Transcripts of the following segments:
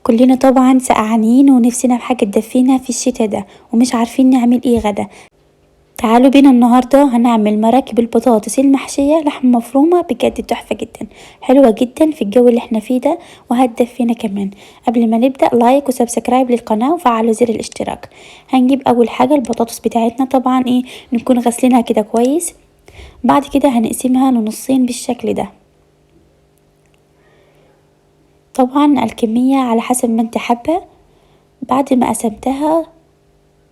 كلنا طبعا سقعانين ونفسنا في حاجة تدفينا في الشتاء ده ومش عارفين نعمل ايه غدا. تعالوا بينا النهاردة هنعمل مراكب البطاطس المحشية لحم مفرومة، بجد تحفة جدا، حلوة جدا في الجو اللي احنا فيه ده وهتدفينا كمان. قبل ما نبدأ like و subscribe للقناة وفعلوا زر الاشتراك. هنجيب اول حاجة البطاطس بتاعتنا، طبعا ايه نكون غسلينها كده كويس. بعد كده هنقسمها لنصين بالشكل ده، طبعا الكمية على حسب ما انت حابة. بعد ما قسمتها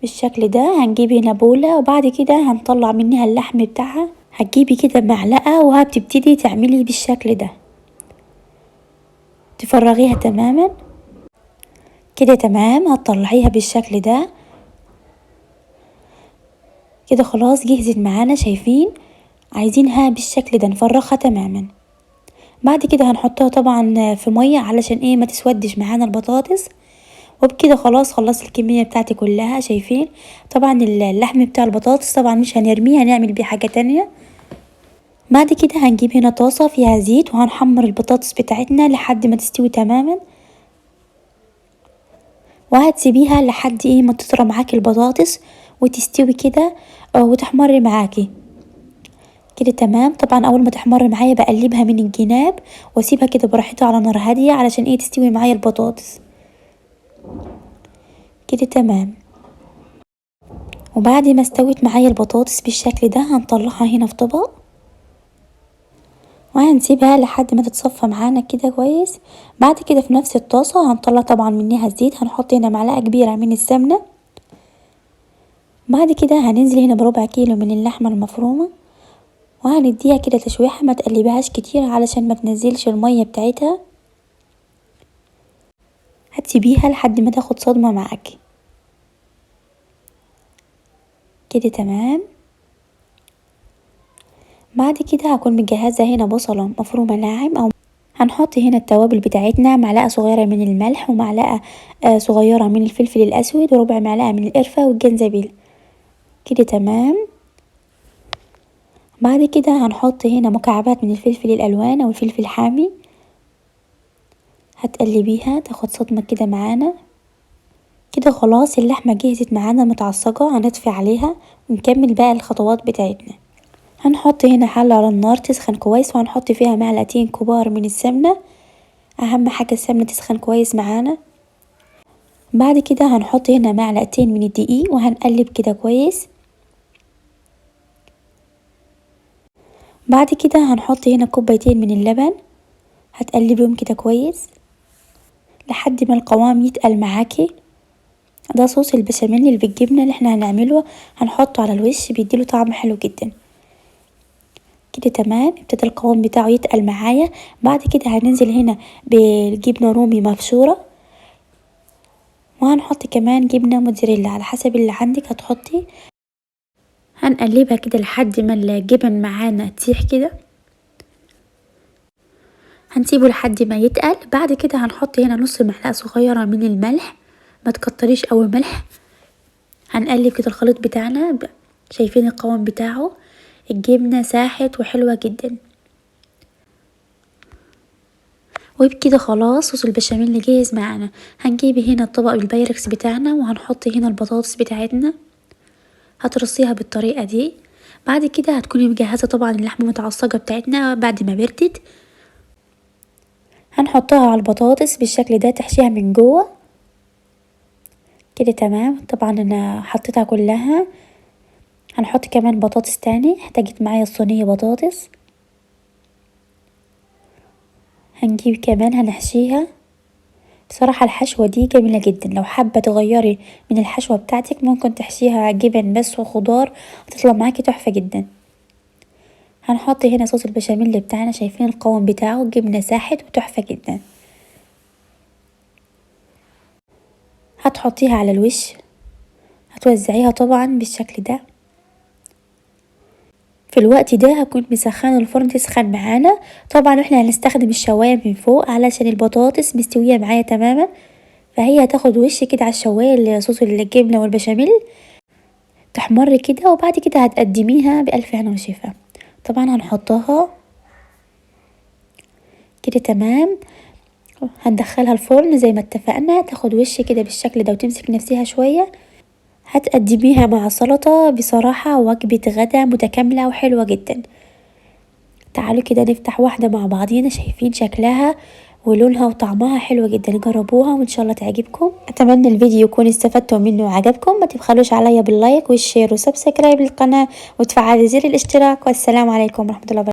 بالشكل ده هنجيب هنا بولة، وبعد كده هنطلع منها اللحم بتاعها. هتجيبي كده معلقة وهتبتدي تعملي بالشكل ده، تفرغيها تماما كده. تمام، هتطلعيها بالشكل ده كده. خلاص جهزت معانا، شايفين؟ عايزينها بالشكل ده، نفرغها تماما. بعد كده هنحطها طبعا في مية علشان ايه ما تسودش معانا البطاطس. وبكده خلاص خلصت الكمية بتاعتي كلها، شايفين؟ طبعا اللحم بتاع البطاطس طبعا مش هنرميه، هنعمل بيه حاجة تانية. بعد كده هنجيب هنا طاسة فيها زيت وهنحمر البطاطس بتاعتنا لحد ما تستوي تماما، وهتسيبيها لحد ايه ما تطرى معاكي البطاطس وتستوي كده وتحمر معاكي كده. تمام. طبعا اول ما تحمر معايا بقلبها من الجناب واسيبها كده براحتها على نار هادية علشان ايه تستوي معايا البطاطس كده. تمام. وبعد ما استوت معايا البطاطس بالشكل ده هنطلعها هنا في طبق وهنسيبها لحد ما تتصفى معانا كده كويس. بعد كده في نفس الطاسة هنطلع طبعا منها الزيت، هنحط هنا معلقة كبيرة من السمنة. بعد كده هننزل هنا بربع كيلو من اللحمة المفرومة وهنديها كده تشويحة، ما تقلبهاش كتير علشان ما تنزلش المية بتاعتها. هتسيبيها لحد ما تاخد صدمة معاكي كده. تمام. بعد كده هكون مجهزة هنا بصلة مفرومة ناعم، او هنحط هنا التوابل بتاعتنا، معلقة صغيرة من الملح ومعلقة صغيرة من الفلفل الاسود وربع معلقة من القرفة والجنزبيل كده. تمام. بعد كده هنحط هنا مكعبات من الفلفل الالوان او الفلفل الحامي، هتقلبيها تاخد صدمة كده معانا كده. خلاص اللحمة جهزت معانا متعصجة، هنطفي عليها ونكمل بقى الخطوات بتاعتنا. هنحط هنا حلة على النار تسخن كويس، وهنحط فيها معلقتين كبار من السمنة، اهم حاجة السمنة تسخن كويس معانا. بعد كده هنحط هنا معلقتين من الدقيق وهنقلب كده كويس. بعد كده هنحط هنا كوبايتين من اللبن، هتقلبيهم كده كويس لحد ما القوام يتقل معاكي. ده صوص البشاميل اللي بالجبنة اللي احنا هنعمله، هنحطه على الوش بيديله طعم حلو جدا كده. تمام، ابتدى القوام بتاعه يتقل معايا. بعد كده هننزل هنا بالجبنة رومي مبشورة، وهنحط كمان جبنة موتزاريلا على حسب اللي عندك هتحطي. هنقلبها كده لحد ما الجبن معانا تسيح كده، هنسيبه لحد ما يتقل. بعد كده هنحط هنا نص معلقة صغيرة من الملح، ما تكتريش قوي ملح. هنقلب كده الخليط بتاعنا، شايفين القوام بتاعه؟ الجبنة ساحت وحلوة جدا. وبكده خلاص صوص البشاميل جاهز معانا. هنجيب هنا الطبق البايركس بتاعنا وهنحط هنا البطاطس بتاعتنا، هترصيها بالطريقة دي. بعد كده هتكوني مجهزة طبعا اللحمة المتعصجة بتاعتنا بعد ما بردت، هنحطها على البطاطس بالشكل ده، تحشيها من جوه كده. تمام. طبعا انا حطيتها كلها. هنحط كمان بطاطس تاني، احتاجت معايا الصينية بطاطس. هنجيب كمان هنحشيها. بصراحة الحشوة دي جميلة جدا، لو حابة تغيري من الحشوة بتاعتك ممكن تحشيها جبن بس وخضار، هتطلع معاكي تحفة جدا. هنحط هنا صوص البشاميل بتاعنا، شايفين القوام بتاعه؟ جبنة ساحت وتحفة جدا. هتحطيها على الوش، هتوزعيها طبعا بالشكل ده. في الوقت ده هكون مسخنه الفرن تسخن معانا. طبعا احنا هنستخدم الشوايه من فوق علشان البطاطس مستوية معايا تماما، فهي هتاخد وش كده على الشوايه اللي صوص الجبنة والبشاميل تحمر كده، وبعد كده هتقدميها بألف هنا وشفا. طبعا هنحطها كده. تمام. هندخلها الفرن زي ما اتفقنا، تاخد وش كده بالشكل ده وتمسك نفسها شوية. هتقدميها مع سلطة، بصراحة وجبة غدا متكاملة وحلوة جدا. تعالوا كده نفتح واحدة مع بعضينا، شايفين شكلها ولونها وطعمها حلو جدا. جربوها وان شاء الله تعجبكم. اتمنى الفيديو يكون استفدتوا منه وعجبكم. ما تبخلوش عليا بال like وال share و subscribe للقناة وتفعلوا زر الاشتراك. والسلام عليكم ورحمة الله وبركاته.